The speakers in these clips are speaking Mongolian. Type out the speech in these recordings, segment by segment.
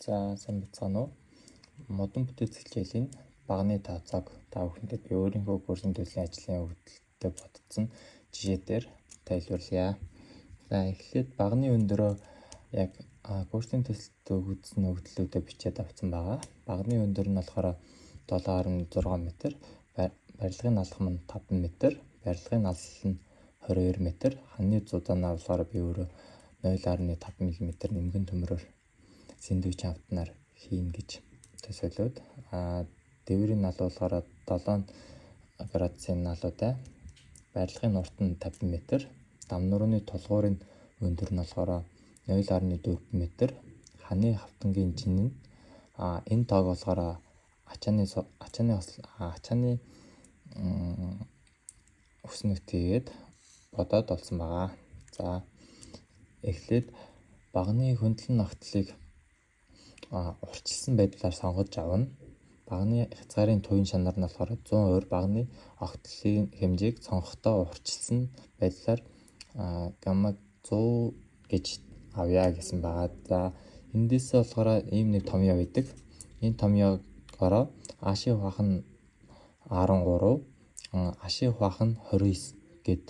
За, сайн байцгаана уу? Модон бүтээц хичээлийн баганы тооцоог та бүхэндээ би өөрийнхөө курсын төллийн ажлын өгөгдөлтэй бодсон жишээ дээр тайлбарлая. За, эхлээд баганы өндөрөө яг курсын төсөлд өгөгдсөн өгөгдлүүдээ бичээд авсан байгаа. Баганы өндөр нь болохоор 7.6 м, барилгын алхам нь 5 м, барилгын алслал нь 22 м, ханны зузаанаа болохоор би өөрөө 0.5 мм нэмгэн төмрөөр сэндвич хавтнаар хийн гэж төсөөлөөд, дээврийн нал болохоор 7 градусын налуутай, барилгын урт нь 50 м, дамнууны тулгуурын өндөр нь болохоор 0.4 м, ханы хавтангийн жин нь энэ тоог болохоор ачааны өснөгт хийгээд бодоод олсон байгаа. За, эхлээд баганы хөндлөн ногтлыг урьдчилсан байдлаар сонгож авна. Баганы хязгаарын туян шанар нь болохоор 100% баганы огтлын хэмжээг сонгохдоо урьдчилсан байдлаар гамма 100 гэж авъя гэсэн байгаа. За, эндээсээ болохоор ийм нэг томьёо байдаг. Энэ томьёогоороо Ашийн хуваах нь 13, Ашийн хуваах нь 29 гэд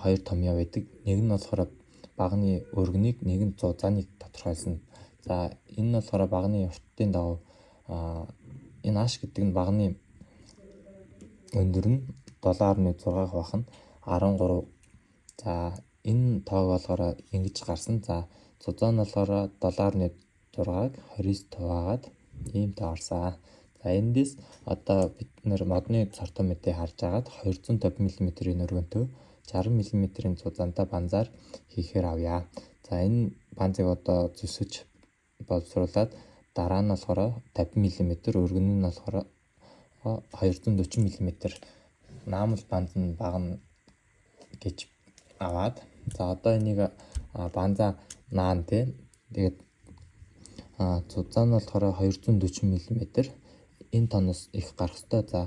хоёр томьёо байдаг. Нэг нь болохоор баганы өргөнийг, нэг нь зузааныг тодорхойлсон. За, энэ нь болохоор баганы уртын дагуу энэ H гэдэг нь баганы өндөр нь 7.6 хуваах нь 13. За, энэ тоог болохоор ингэж гарсан. За, зузаан нь болохоор 7.6-аг 29 хуваагаад ийм тоо гарсан. За, эндээс одоо бид нэр модны цортон мэдээ харж агаад 250 мм-ийн өргөнтэй 60 мм-ийн зузаантай банзаар хийхээр авъя. За, энэ банзыг одоо зүсэж боловсруулад дараа нь болохоор 50 мм, өргөн нь болохоор 240 мм наамал банз нь багна гэж аваад, за, одоо энийг банзаа наан тий. Тэгээд зузаан нь болохоор 240 мм энэ тоноос их гарах ёстой. За,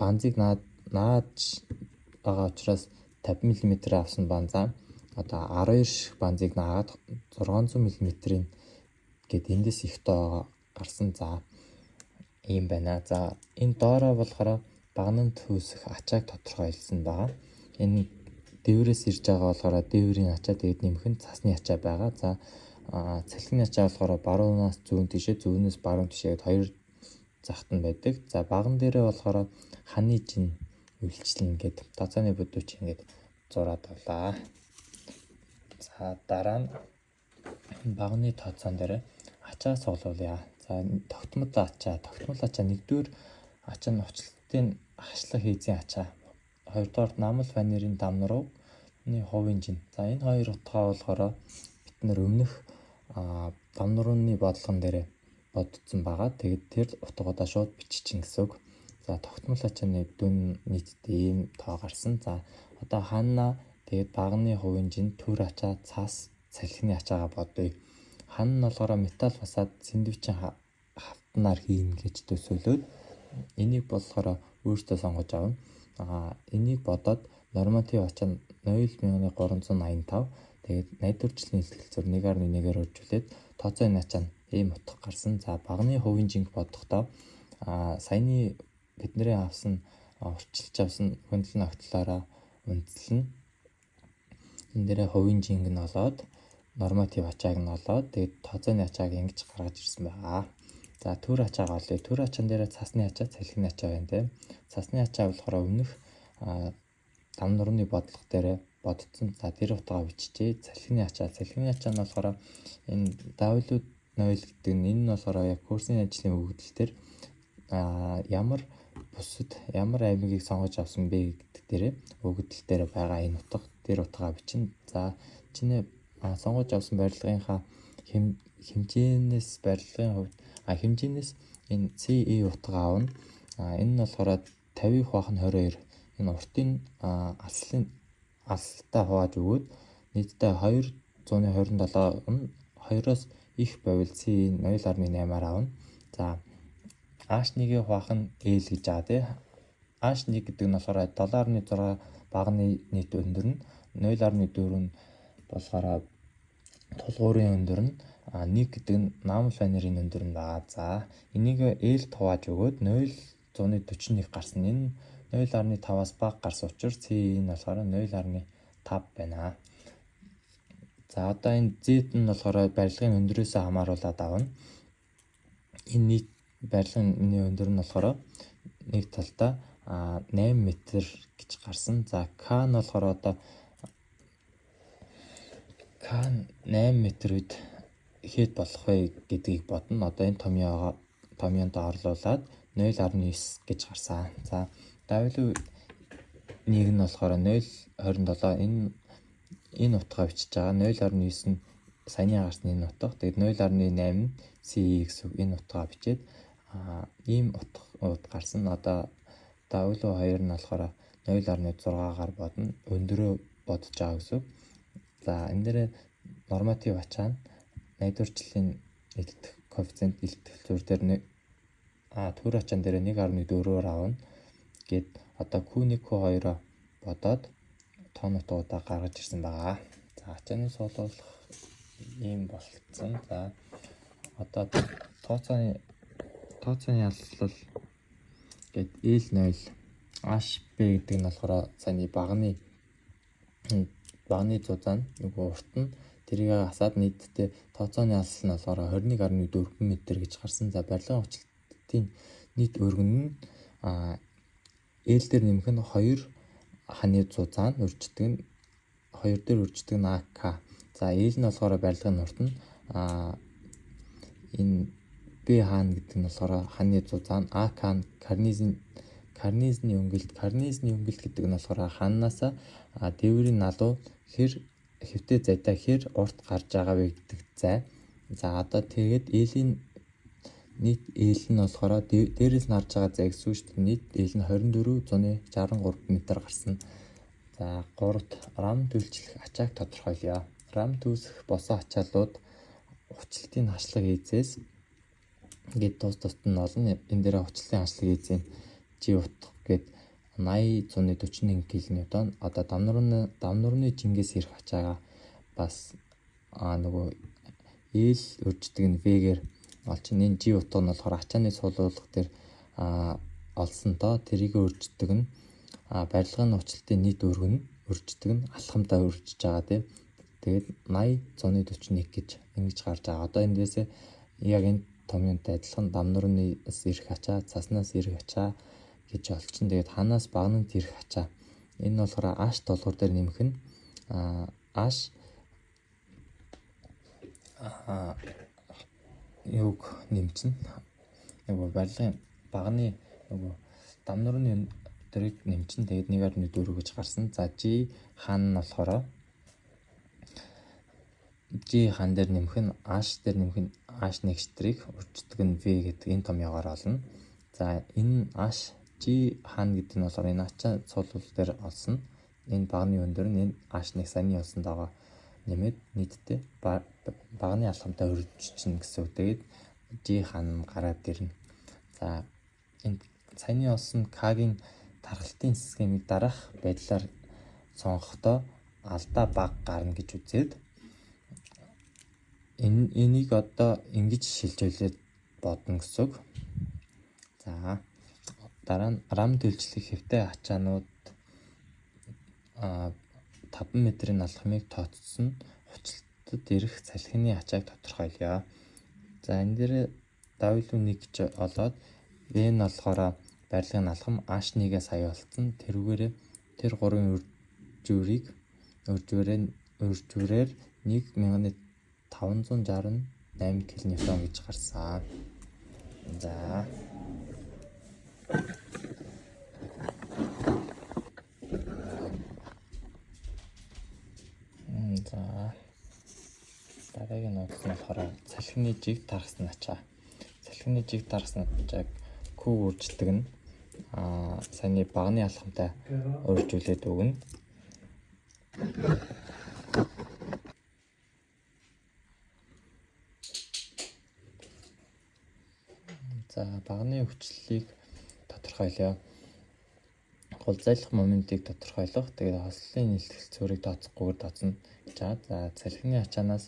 банзыг нааж байгаа учраас 50 мм авсан банзаа одоо 12 ширхэг банзыг наагаад 600 мм-ийн гэд эндээс их тоо гарсан. За, ийм байна. За, энэ доороо болохоор багананд үүсэх ачааг тодорхойлсон байгаа. Энэ дээврээс ирж байгаа болохоор дээврийн ачаа, тэгээд нэмэх нь цасны ачаа байгаа. За, цалхины ачаа болохоор баруунаас зүүн тишээ, зүүнээс баруун тишээ гэд хоёр захт нь байдаг. За, баган дээрээ болохоор ханы жин үйлчлэн гэд тооцооны бүдүүч ингээд зураад авлаа. За, дараа нь баганы тооцоон дээр ачаа суглуулъя. За, тогтмол ачаа, тогтмол ачаа, нэгдүгээр ачаа нь уучлалтын хашлах хийзийн ачаа. Хоёрдугаар намал фанерын дамнарууны хувийн жин. За, энэ хоёр утгаа болохоор бид нэр өмнөх дамнарууны бодлогон дээр бодсон байгаа. Тэгээд тэр утгуудаа шууд биччихнэ гэсэн үг. За, тогтмол ачааны дүн нийтдээ ийм тоо гарсан. За, одоо ханна, тэгээд баганы хувийн жин, төр ачаа, цас, салхины ачаагаа бодъё. Хан нь болохоор металл фасад сэндвичийн хавтнаар хийнэ гэж төсөөлөөд энийг болохоор өөртөө сонгож авна. Энийг бодоод норматив ачаа нь 0.385, тэгээд найдварчлалын ихтгэлцээр 1.1-ээр үржүүлээд тооцооны ачаа нь ийм утга гарсан. За, баганы хувийн жинг бодохдоо саяны бидний авсан, урьдчилж авсан хөндлөн огтлоороо үндэслэн энэ дээрээ хувийн жинг нь олоод, норматив ачааг нь олоод, тэгээд тооцооны ачааг ингэж гаргаж ирсэн байгаа. За, төр ачаагаа олъё. Төр ачаан дээрээ цасны ачаа, цалхины ачаа байна тийм. Цасны ачаа болохоор өмнөх дам нурууны бодлого дээрээ бодсон. За, тэр утгаа биччихье. Цалхины ачаа. Цалхины ачаа нь болохоор энэ W0 гэдэг нь, энэ нь болохоор яг курсын ажлын өгөгдөл дээр ямар бусад ямар аймгийг сонгож авсан бэ гэдэг дээрээ өгөгдөл дээр байгаа энэ утга, тэр утгаа бичнэ. За, чиний сонгож авсан барилгынхаа хэмжээнээс, барилгын хувьд хэмжээнээс энэ CE утга авна. Энэ нь болохоор 50-ыг хуваах нь 22. Энэ уртын алслын алсалтай хувааж өгөөд нийтдээ 227 нь 2-оос их байвал C 0.8-аар авна. За, H1-ийг хуваах нь L гэж байгаа тий. H1 гэдэг нь болохоор 7.6 баганы нийт өндөр нь, 0.4 нь болохоор тулгуурын өндөр нь, 1 гэдэг нь Намл банерын өндөр нь байгаа. За энийг L хувааж өгөөд 0.141 гарсан. Энэ 0.5-аас бага гарсан учраас C нь болохоор 0.5 байна. За одоо энэ Z нь болохоор барилгын өндрөөсөө хамааруулаад авна. Энэ нийт барилгын өндөр нь болохоор нэг талдаа 8 м гэж гарсан. За К нь болохоор одоо К 8 м үед хэд болох вэ гэдгийг бодно. Одоо энэ томьёонд орлуулад 0.9 гэж гарсан. За W нэг нь болохоор 0.27 энэ утгаа бичиж байгаа. 0.9 нь саяны гарсан энэ утга. Тэгээд 0.8 нь C гэсэн энэ утгаа бичээд ийм утга гарсан. Одоо W2 нь болохоор 0.6-аар бодно. Өндрөө бодож байгаа гэсэн. За энэ дээр норматив ачаа нь 80 дугаар жилийн нийтлэх коэффициент илтгэл зүйр дээр төр ачаан дээр 1.4-оор авна гэд одоо Q1 Q2-оо бодоод тоон утгуудаа гаргаж ирсэн байгаа. За ачааны суулгах ийм болцсон. За одоо тооцооны яллал гэд L0 HB гэдэг нь болохоор саяны баганы зузаан нөгөө урт нь тэрийг асаад нийтдээ тооцооны яллал нь болохоор 21.4 м гэж гарсан. За барилгын хүчлэлтийн нийт өргөн нь L дээр нэмэх нь 2 ханы зузаан үрждэг нь 2 дээр үрждэг нь АК. За L нь болохоор барилгын урт нь энэ B хаана гэдэг нь болохоор ханы зузаан, АК нь карнизны өнгөлт, карнизны өнгөлт гэдэг нь болохоор ханаасаа дээврийн налуу хэр хэвтэй зайтай хэр урт гарч байгаа вэ гэдэг зай. За одоо тэгээд L-ийн нийт L нь болохоор дээрээс нь харж байгаа зай гэсэн үг шүү дээ. Нийт L нь 24.63 м гарсан. За 3-т рам төлжлөх ачааг тодорхойлъё. Рам үүсэх босоо ачааллууд хучлалтын хашлаг эзээс гээд тус тусад нь олно. Энэ дээр хучлалтын хашлаг эзэн G утга гээд 80.41 кН. Одоо дамнуурны жингээс ирэх ачаагаа бас нөгөө L үрждэг нь V-гээр олчин. Энэ G утга нь болохоор ачааны суулгах дээр олсон тоо тэрийг үрждэг нь барилгын нууцлалтын нийт өргөн нь үрждэг нь алхамдаа үржиж байгаа тийм. Тэгээд 80.41 гэж ингэж гарч байгаа. Одоо эндээсээ яг энэ томьёонтой адилхан дамнуурнаас ирэх ачаа, цаснаас ирэх ачаа гэж олчин. Тэгээд ханаас багнанд ирэх ачаа. Энэ нь болохоор H долгуур дээр нэмэх нь H юуг нэмчин. Нөгөө барилгын багны нөгөө дамнуурны өдрийг нэмчин. Тэгээд 1.4 гэж гарсан. За G хаан нь болохоор G хаан дээр нэмэх нь H дээр нэмэх нь H нэг штрийг үрждэг нь V гэдэг энэ томьёогоор олно. За энэ H G хаан гэдэг нь болохоор энэ ачаа цуулуул дээр олсон. Энэ багны өндөр нь энэ H1 саяны олсон тоогоо нэмээд нийтдээ багны алхамтай өржиж гэсэн үг. Тэгээд G хаан гараад ирнэ. За энэ саяны олсон К-гийн тархалтын схемийг дараах байдлаар сонгохдоо алдаа бага гарна гэж үзээд энийг одоо ингэж шилжүүлээд бодно гэсэн үг. За дараа нь рам төлжлөх хэвтэй ачаанууд 5 метрийн алхмыг тооцсон хучлалтад ирэх салхины ачааг тодорхойлъё. За энэ дээр W1 гэж олоод V нь болохоор барилгын алхам H1-ээс сая болцсон. Тэрүүгээрээ тэр гурван үржүүрийг үржүүрээр 1568 кН гэж гарсан. За За дараагийн нууц нь болохоор салхины жиг тархсан ачаа. Салхины жиг тархсан ачааг Q үрждэг нь саяны багны алхамтай үржүүлээд өгнө. За багны хүчлэлийг тодорхойлъё. Гол зайлах моментыг тодорхойлох. Тэгээд хослолын нийлтгэл цөөрийг тооцохгүйгээр тооцно гэж байгаа. За салхины ачаанаас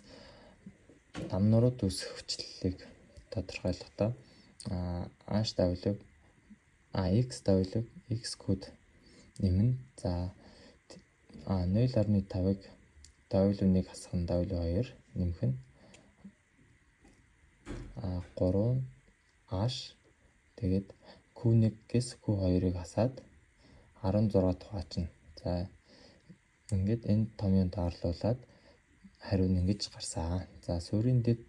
Дамнуурууд үүсэх хүчлэлийг тодорхойлохдоо H W X W X код нэмнэ. За 0.5-ыг W1 хасах нь W2 нэмэх нь 3 H, тэгээд Q1-ээс Q2-ыг хасаад 16 тухайчна. За, ингээд энэ томьёонд орлуулад хариу нь ингэж гарсан. За, суурийн дээд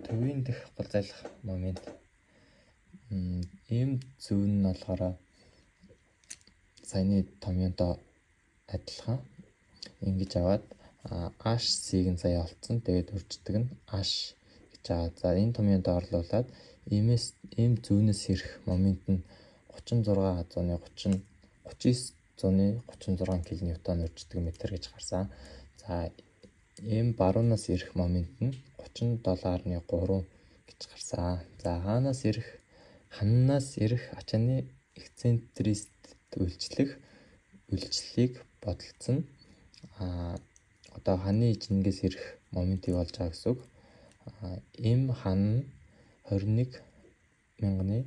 төвийн дэх гол зайлах момент ийм зүүн нь болохоор саяны томьёонтой адилхан ингэж аваад HC-г нь сая олцсон. Тэгээд үрждэг нь H гэж байгаа. За, энэ томьёонд орлуулад иймээс ийм зүүнээс ирэх момент нь 36.30 39.36 кН үрждэг метр гэж гарсан. За, ийм баруунаас ирэх момент нь 37.3 гэж гарсан. За, хаанаас ирэх ханнаас ирэх ачааны эксцентриситет үйлчлэх үйлчлэлийг бодолцсон. Одоо ханы жингээс ирэх моментийг олж байгаа гэсэн үг. М хан 21 мянганы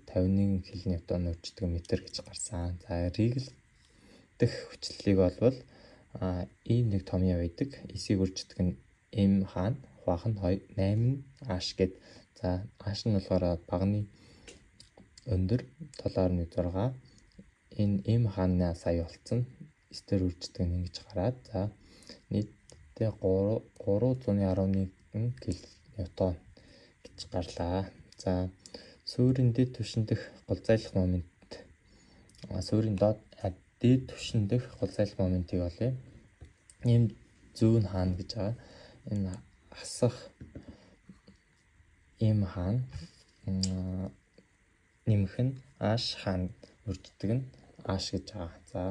51 кН үрждэг метр гэж гарсан. За, Ригл дэх хүчлэлийг олбол ийм нэг томьёо байдаг. Эсийг үрждэг нь М хаана хуваах нь 8 H гэд. За, H нь болохоор баганы өндөр 7.6, энэ М хаана сая болцсон. Эстер үрждэг нь ингэж гараад, за, нийтдээ 311 кН гэж гарлаа. За, суурийн дэд түвшин дэх гол зайлах момент, суурийн доод дээд түвшин дэх гол зайлах моментыг олъё. Ийм зүүн хаана гэж байгаа. Энэ хасах ийм хаана нэмэх нь H хаана үрждэг нь H гэж байгаа. За,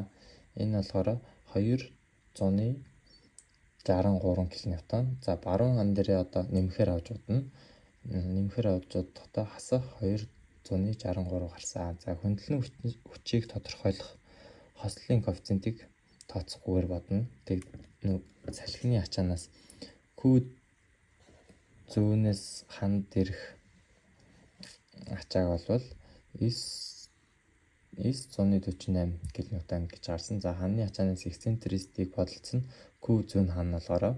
энэ болохоор 263 кН. За, баруун хан дээрээ одоо нэмэхээр авч удна. Нэмэхээр авч удахдаа хасах 263 гарсан. За, хөндлөн хүчийг тодорхойлох хослолын коэффициентийг тооцохгүйгээр бодно. Тэг салхины ачаанаас Q зүүнээс ханд ирэх ачааг болвол 9 948 кН гэж гарсан. За, ханны ачаанаас эксцентриситийг бодолцсон Q зүүн хан болохоор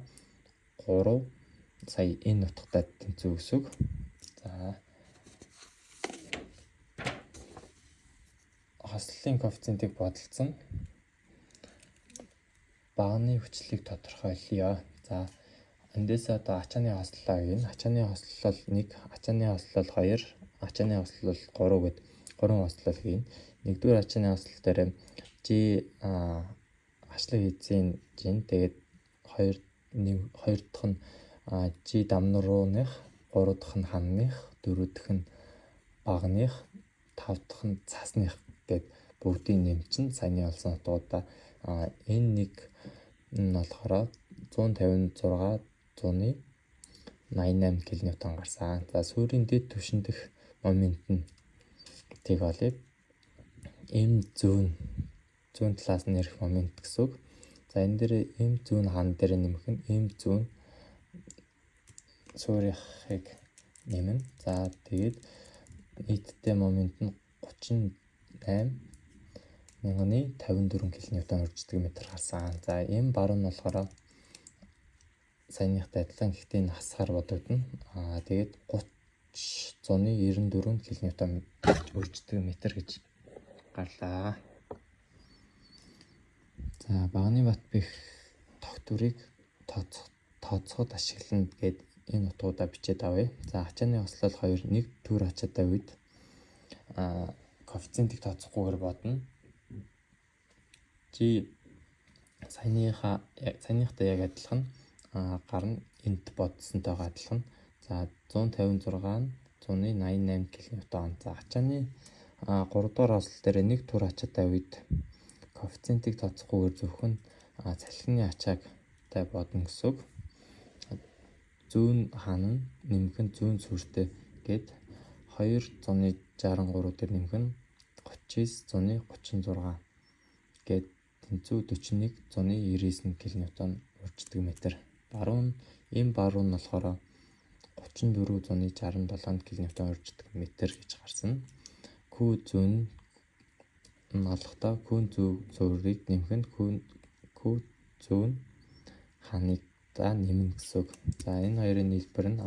3 сая энэ утгатай тэнцүү гэсэн үг. За, хослолын коэффициентийг бодолцсон баганы хүчлэлийг тодорхойлъё. За, эндээс одоо ачааны хослолоо гэнэ. Ачааны хослол 1, ачааны хослол 2, ачааны хослол 3 гэд 3 хослол хийнэ. Нэгдүгээр ачааны хослол дээр G хашлаг эзэн жин, тэгээд 2 2 дахь нь G дамнарууных, 3 дахь нь ханных, 4 дахь нь багных, 5 дахь нь цасных гэд бүгдийг нэмчин саяны олсон утгуудаа энэ нэг нь болохоор 156 188 кН гарсан. За, суурийн дэд түвшин дэх момент нь тийг олъё. М зүүн талаас нь ирэх момент гэсэн үг. За, энэ дээр М зүүн хан дээр нэмэх нь М зүүн суурийнхыг нэмнэ. За, тэгээд нийтдээ момент нь 38 мянганы 54 кН үрждэг метр гарсан. За, М баруун нь болохоор саяныхтай адилхан, гэхдээ энэ хасахаар бодогдоно. Тэгээд 30 194 кН үрждэг метр гэж гарлаа. За, баганы бат бэх тогтворыг тооцоход ашиглана гэд энэ утгуудаа бичээд авъя. За, ачааны хослол 2 1 төр ачаатай үед коэффициентийг тооцохгүйгээр бодно. G саяныхтай яг адилхан гарна, энд бодсонтойгоо адилхан. За, 156 нь 188 кН. За, ачааны 3 дугаар хослол дээр нэг түр ачаатай үед коэффициентийг тооцохгүйгээр зөвхөн салхины ачаагтай бодно гэсэн үг. Зүүн хаана нь нэмэх нь зүүн сүртэй гэд 263 дээр нэмэх нь 39 136 гэд тэнцүү 41 199 кН урьддаг метр. Баруун энэ баруун нь болохоор 34,67 кН урьддаг метр гэж гарсан. Q зүүн нь олохдоо Q зүү суурийг нэмэх нь Q зүүн ханыг за нэмнэ гэсэн үг. За, энэ хоёрын нийлбэр нь